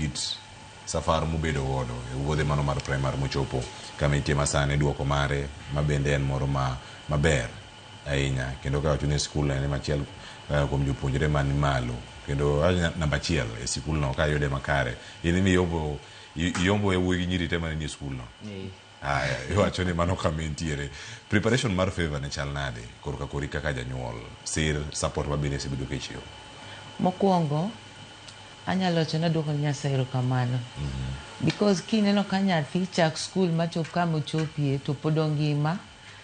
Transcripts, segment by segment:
kit safar mobedo godo e wuodhe mano mar primary mochopo kama entie masani duoko mare ma bende en moro ma maber ahinya kendo ka wacho ni skul en achiel kuom jopuonjre man malo kendo namba achiel e sikul no ka ayude makare in miyombo iyombo yawuoyi gi nyiri te mane nie skul no. Aya, iwacho ni mano kama entiere. Preparation mar Favor ne chal nade korka kori kaka janyuol? Sir support ma bende isebedo kichiwo. Mokwongo, anyalo wacho ni aduoko ne Nyasaye erokamano. Because kineno ka nyathi chak skul machop kama ochopie to pod ongima,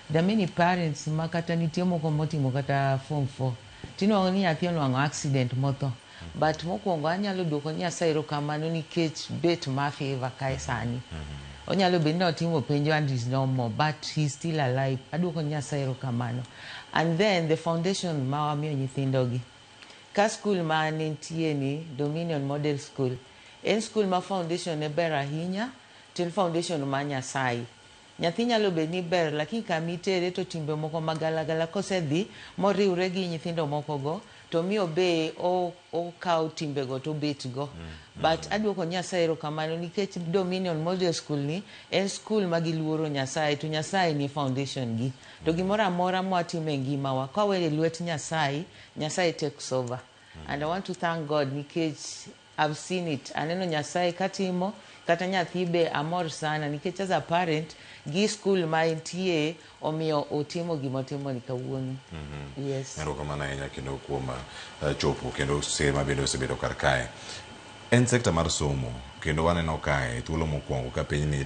there are many parents ma kata nitie moko motimo kata form 4. Tinwang'o ni nyathi onwang'o accident motho. But mokwongo anyalo duoko ne Nyasaye erokamano nikech bet ma Favor kae sani. Onyalo bedo ni otimo penjo and is no more, but he's still alive. Aduoko ne Nyasaye erokamano. And then the foundation ma wamiyo nyithindogi. Ka skul ma nentie ni, Dominion Model School, en skul ma foundation ne ber ahinya, to en foundation ma Nyasaye. Nyathi nyalo bet ni ber, lakini kama itere to timbe moko magalagala kosedhi moriwre gi nyithindo moko go, to miyo be okawo timbego to obet go. But aduoko Nyasaye erokamano nikech Dominion Model School ni en skul ma giluoro Nyasaye to Nyasaye ni foundation gi. To gimoro amora mwatimo e ngimawa, ka waweyo e lwet Nyasaye, Nyasaye takes over. And I want to thank God nikech I've seen it. Aneno Nyasaye katimo, kata nyathi be amor sana nikech as a parent, gi skul ma entie omiyo otimo gimotimo ni kawuono. Yes. Erokamano ahinya kendo kuom chopo kendo sir ma bende osebedo kar kae. En sekta mar somo kendo waneno kae thuolo mokwongo ka piny ni